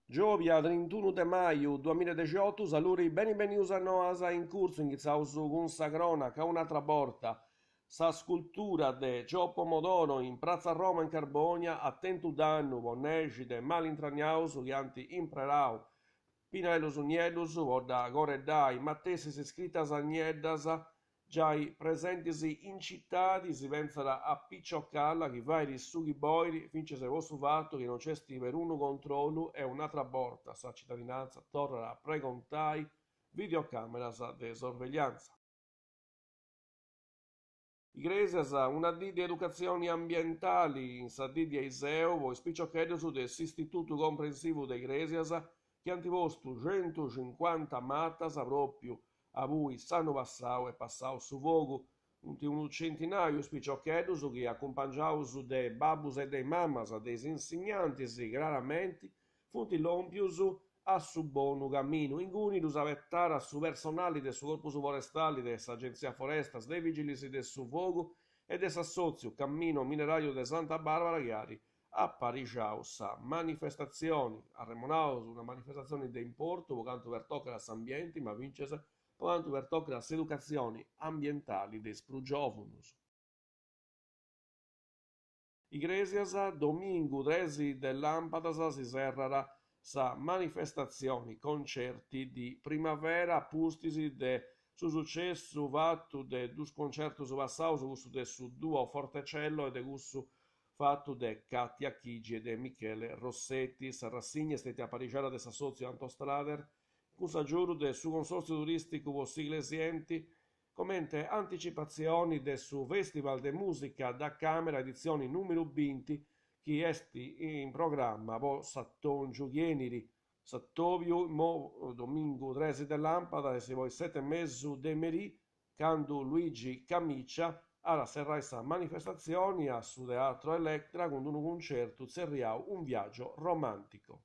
Giobia trintunu de maju duamilla e dexiotu saluri beni benius a Noas in curtzu inghitzaus cun sa cronaca un'atra borta Sa scultura de Joe Pomodoro in Pratza Roma in Carbònia at tentu dannu po nexi de malintraniaus chi ant imprerau pinellus nieddus po dda coreddai, matessi is scritas nieddas giai presentis in citadi si pentzat a piciocalla chi fait su chi bolit fintzas po su fatu chi non nc'est perunu controllu e un'atra borta sa citadinantza torrat a pregontai videocameras de sorvegliantza. Igrèsias, una dì de educatzioni ambientali in sa dì de ariseu po is piciocheddus de s'Istitutu Comprensivu de Igrèsias chi ant postu centucincuanta matas pròpiu abui s'annu passau est passau su fogu. Funt unu centinaiu is piciocheddus chi, acumpangiaus de babbus e de mamas de is insignantis, craramenti funt lòmpius a su Bonu Caminu. Inguni ddus abetat su personali de su Corpus Forestali, de s'Agentzia Forestas, de is Vigilis de su Fogu e de s'assòtziu Cammino Minerario de Santa Barbara chi at aparixau sa manifestatzioni. Arremonaus una manifestatzioni de importu po cantu pertocat s'ambienti ma fintzas po cantu pertocat s'educatzioni ambientali de is prus giòvunus. Igrèsias, domingu tres de làmpadas si serrat sa manifestatzioni Concerti di Primavera a pustis de su sucessu fatu de dus concertus passaus, cussu de su Duo Fortecello e de cussu fatu de Katia Chigi e de Michele Rossetti. Sa rassigna est stètia aparixada de s'assòtziu Antostrader cun s'agiudu de su Consòrtziu Turìsticu po s'Iglesienti Comente anticipatzioni de su Festival de Mùsica da Camera editzioni nùmeru binti chi est in programma po s'atòngiu chi 'enit. S'atòbiu imoi domingu tres de làmpadas est po is seti e mesu de merì candu Luigi Camicia at a serrai sa manifestatzioni a su Teatro Electra cun unu cuncertu tzerriau Un viaggio romantico.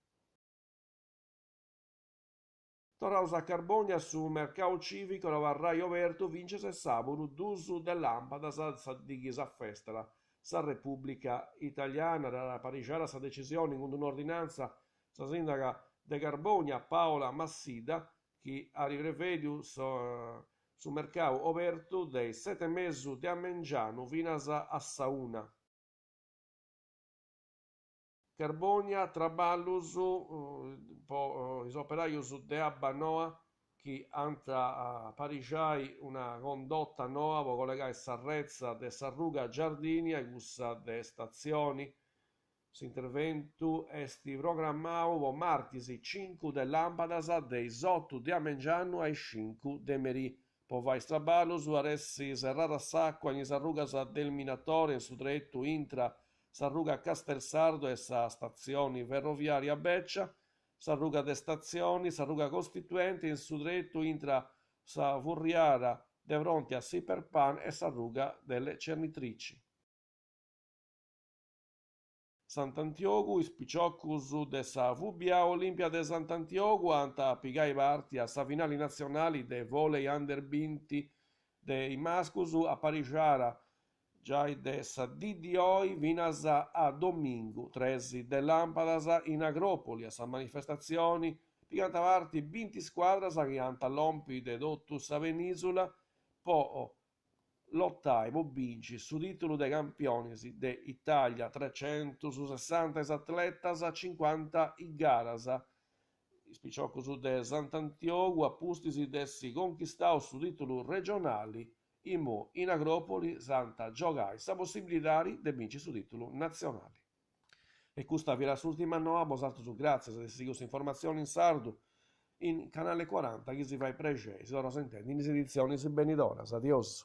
Torraus a Carbònia, su mercau cìvicu at a abarrai obertu fintzas e sàburu dus de làmpadas sa dì chi s'afestat sa Repùblica Italiana. Dd'at aparixada sa decisioni cun d'un'ordinantza sa sìndaga de Carbònia Paola Massidda chi at prevèdiu su mercau obertu de is seti e mesu de a mengianu finas a sa una. Carbònia, traballus po is operajus de Abbanoa chi ant a aparixai una condota noa po collegai sa retza de s'arruga Giardini a cussa de Statzioni. S'interventu est programmau po martis cincu de làmpadas de is otu de a mengianu a is cincu de merì. Po fai is traballus at essi serrada s'àcua in is arrugas del Minatore in su tretu intra s'arruga Castelsardo e sa statzioni ferroviària bècia, s'arruga de Statzioni, s'arruga Costituente in su tretu intra sa furriada de fronti a s'Iperpan e s'arruga delle Cernitrici. Sant'Antiogu, Is piciocus de sa VBA Olimpia de Sant'Antiogu ant a pigai parti a sa finali natzionali de volei under binti de is mascus aparixada giai de sa dì di oi finas a domingu tres de làmpadas in Agropoli. A sa manifestatzioni pigant parti binti scuadras chi ant a lompi de totu sa penìsula po lotai po binci su tìtulu de campionis de Itàlia, trecentussessanta is atletas, cincuanta is garas. Is piciocus de Sant'Antiogu, a pustis de essi conchistau su tìtulu regionali, Imoi in Agropoli s'ant a giogai sa possibilidadi de binci su tìtulu natzionali. E custa fiat s'ùrtima noa, bosatrus gràtzias de essi sighiu s'informatzioni in sardu in Canale Cuaranta chi si fait prexei, si torraus a intendi in is editzionis benidoras. Adiosu.